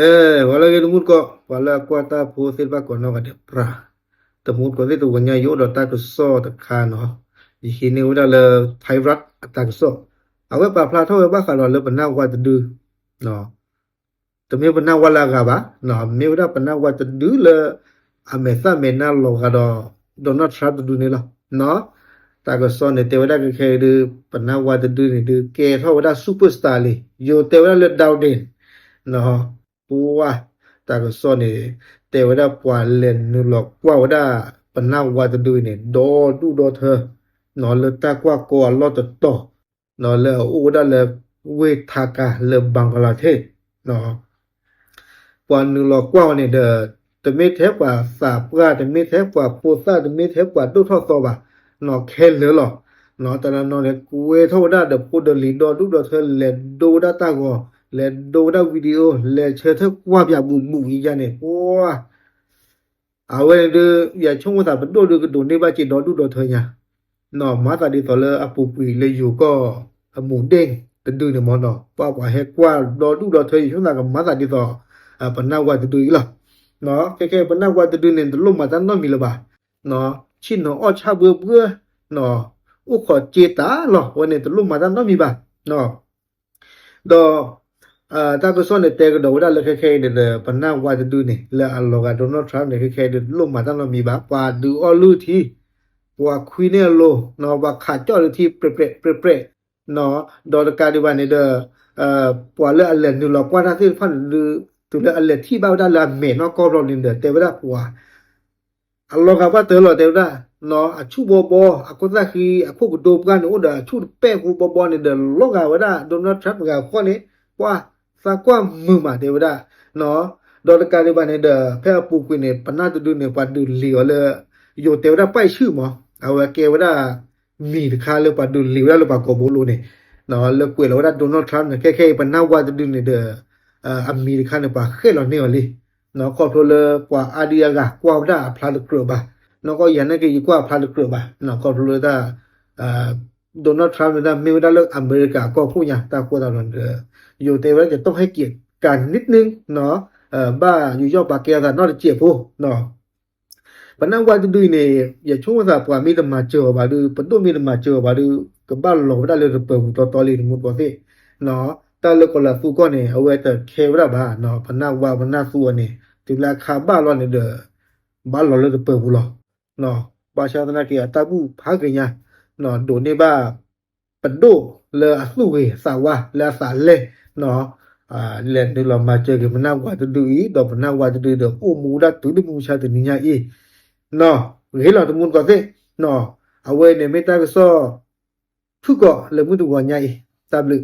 အဲ ဂီၤလၢအဂ့ၤ တမူတကိး ပှၤလၢအကွၢ်တၢ်ဖိသ့ၣ်တဖၣ်ကိးနီၢ်ဂၤဒဲး ပြး တမူတကိးသ့ၣ် တဂီၤညါ ယအိၣ်ဒီးတၢ်ကစီၣ်တခါနီၤ, ယဟံးန့ၢ်ဝဲဒၣ်လၢ Thai Rat အတၢ်ကစီၣ်, အဝဲပာ်ဖျါထီၣ်ဝဲဘၣ်ဃးဒီးလၢပနၢ်ဝါတဒု တမ့ၢ်ပနၢ်ဝါလၢအဂၤဘၣ်, မ့ၢ်ဝဲဒၣ်ပနၢ်ဝါတဒုလၢ အမဲာ်သၣ်မဲာ်နါလီၤဂာ်ဒီး Donald Trump တဒုန့ၣ်လီၤ. တၢ်ကစီၣ်န့ၣ် တဲဝဲဒၣ်ခဲခဲအံၤဒုး ပနၢ်ဝါတဒုန့ၣ်ဒုး ကဲထီၣ်ဝဲဒၣ် superstar လံ, ယိၤတဲဝဲဒၣ်လၢ Dowden ပှၤ တၢ်ကစီၣ်န့ၣ် တဲဝဲဒၣ်ပှၤလဲၤနုာ်လီၤကွၢ်ဝဲဒၣ် ပနၢ်ဝါတဒုအံၤန့ၣ် ဒီဒူၣ်ဒီထၢ လၢတၢ်ကွၢ်ကီအလီၢ်တတီၤ လၢအအိၣ်ဝဲဒၣ်လၢ ဝ့ၢ်ထါကါလၢ Bangladesh ပှၤနုာ်လီၤကွၢ်အီၤန့ၣ်ဒီး တမ့ၢ်ထဲပှၤသးပှၢ် တမ့ၢ်ထဲပှၤဖိသၣ် တမ့ၢ်ထဲပှၤဒိၣ်ထီၣ်သီဘၣ်, ခဲလၢာ်လီၤ. တနီၤနီၤန့ၣ် ကွဲထီၣ်ဝဲဒၣ်ဒီးဖိဒီးလံၤ ဒီဒူၣ်ဒီထၢ လဲၤဒိဝဲဒၣ်တၢ်ဂီၤ လဲၤဒိဝဲဒၣ် video လဲၤဆၢထၢၣ်ကွၢ်ပၠးဘူးဘူးယံၤယၤန့ၣ် ပှၤ အဝဲန့ၣ်ဒုး ယဆိကမိၣ်သးပဒိၣ်ဒုးကဒိးန့ၢ်ဘၣ်စ့ဒီဒူၣ်ဒီထၢညါ, မၤသးဒ်သိးလၢအပူၤကွံာ်လၢယိၤကီၢ်အမူးဒ့ၣ်တဒုန့ၣ်မ့ၢ်နီၤ ပှၤပှၤဟဲကွၢ်ဒီဒူၣ်ဒီထၢ ယဆိကမိၣ်သးကမၤသးဒ်သိး ပနၢ်ဝါတဒုအံၤလီၤ. ခဲခဲအံၤ ပနၢ်ဝါတဒုန့ၣ် တလိၣ်မၤတၢ်နီတမံၤလၢၤဘၣ်, ဆ့ၣ်နီၤအီၣ်ဆၣ်ဘှၢဘှၢ, အိၣ်ခိးစ့တၢ်လီၤ အဝဲန့ၣ် တလိၣ်မၤတၢ်နီတမံၤဘၣ်. ဒီး တၢ်ကစီၣ်န့ၣ် တဲကဒီးဝဲဒၣ်လၢခဲခဲအံၤန့ၣ်ဒီး ပနၢ်ဝါတဒုန့ၣ် လၢအလီၤဂာ် Donald Trump န့ၣ် ခဲခဲအံၤဒုး တလိၣ်မၤတၢ်နီတမံၤဘၣ်, ပှၤဒုးအီၣ်လုၢ်ထံ, ပှၤခွံန့ၢ်အလိၤ, ပှၤခးကၠီၣ်ဒုးထံ ပြဲးပြဲးပြဲးပြဲး, ဒီးတကးဒံးဘၣ်န့ၣ်ဒီး ပှၤလၢအလဲၤနုာ်လီၤကွၢ်တၢ်သ့ၣ်တဖၣ်န့ၣ်ဒုး တုၤလၢအလဲၤထံၣ်ဘၣ်ဝဲဒၣ်လၢအမဲာ်နီၢ်ကီၢ်ဘျီန့ၣ်ဒီး တဲဝဲဒၣ်ပှၤ အလီၤဂာ်ပှၢ်တၢၢ်လီၤ တဲဝဲဒၣ်, အဆူၣ်ဘီဘီ အခိၣ်သၣ်ဃံ အခိၣ်ကဒိပှၢ်န့ၣ် အိၣ်ဒီးအဆူၣ်တပဲာ်ဖိဘီဘီန့ၣ်ဒီး လီၤဂာ်ဝဲဒၣ် Donald Trump တဂၤဃီန့ၣ် ပှၤသးကွၢ်မုာ်မးတဲဝဲဒၣ်, ဒီးတကးဒံးဘၣ်န့ၣ်ဒီး ဖဲအပူၤကွံာ်န့ၣ် ပနၢ်တဒုန့ၣ် ပှၤဒုးလံၤအီၤလၢ ယိၤတဲဝဲဒၣ် ပၢၢ်ဆူၣ်မး အဝဲကဲဝဲဒၣ် မံၤတခါလၢပှၤဒုးလံၤဝဲဒၣ်လၢပှၤကိာ်ဘိလိၤန့ၣ်, လၢကွဲးလီၤဝဲဒၣ် Donald Trump န့ၣ် ခဲခဲအံၤ ပနၢ်ဝါတဒုန့ၣ်ဒီး အမံၤတခါန့ၣ် ပှၤဃဲၣ်လီၤန့ၢ်အီၤလံ ခီဖျိလၢပှၤအါဒံအါဂၤကွၢ်ဝဲဒၣ်အဖျါတကြၢးဘၣ်, နီၢ်ကီၢ်ယၤန့ၣ်က့ၤ ယကွၢ်အဖျါတကြၢးဘၣ်, ခီဖျိလၢတၢ် Donald Trump န့ၣ် တၢ်မ့ၢ်ဝဲဒၣ်လၢအမဲရကၤအကီၢ်ခိၣ်ညါ တၢ်ဃိသတးဒီး ယိၤတဲဝဲဒၣ် ယတီၢ်ဟဲက့ၤကၤနံၣ်နံၣ် ဘၣ်ယူးယီၣ်ပာ်ကဲအသးနီတစဲးဖိ ပနၢ်ဝါတဒုအံၤန့ၣ် ယဆိကမိၣ်သးပှၤမ့ၢ်တမၤစၢၤအီၤဘၣ်ဒုး ပဒိၣ်မ့ၢ်တမၤစၢၤအီၤဘၣ်ဒုး ကဘၣ်လီၤဝဲဒၣ်လၢတပၢၤပူၤတီတီလံ တမူတကိးသ့ၣ်, တၢ်လၢကီၤလၤသူကီၢ်န့ၣ် အဝဲတခဲဝဲဒၣ်ဘၣ်, ပနၢ်ဝါပနၢ်သူအီၤန့ၣ် တုၤလၢအခါဘၣ်လီၤန့ၣ်ဒီး ဘၣ်လီၤလၢတပၢၤပူၤလီၤ. ဘၣ်ဆၣ်သနာ်က့ အတၢ်ဘူၣ်ဖးဂ့ၤညါ ဒိးန့ၢ်ဘၣ် ပဒိၣ်လၢအသူၣ်ဂ့ၤသးဝါလၢအသးလဲၢ် လဲၤနုာ်လီၤမၤစၢၤက့ၤပနၢ်ဝါတဒုအံၤ ဒီးပနၢ်ဝါတဒုဒီး အိၣ်မူဝဲဒၣ်တုၤလၢမုၢ်မဆါတနံၤညါအံၤ ဂ့ၤလီၤ တမူတကိးသ့ၣ်, အဝဲန့ၣ်မ့ၢ်တၢ်ကစီၣ်ဖုၣ်ကိာ်လၢမုၢ်တဂီၤညါအံၤ တၢ်ဘျုး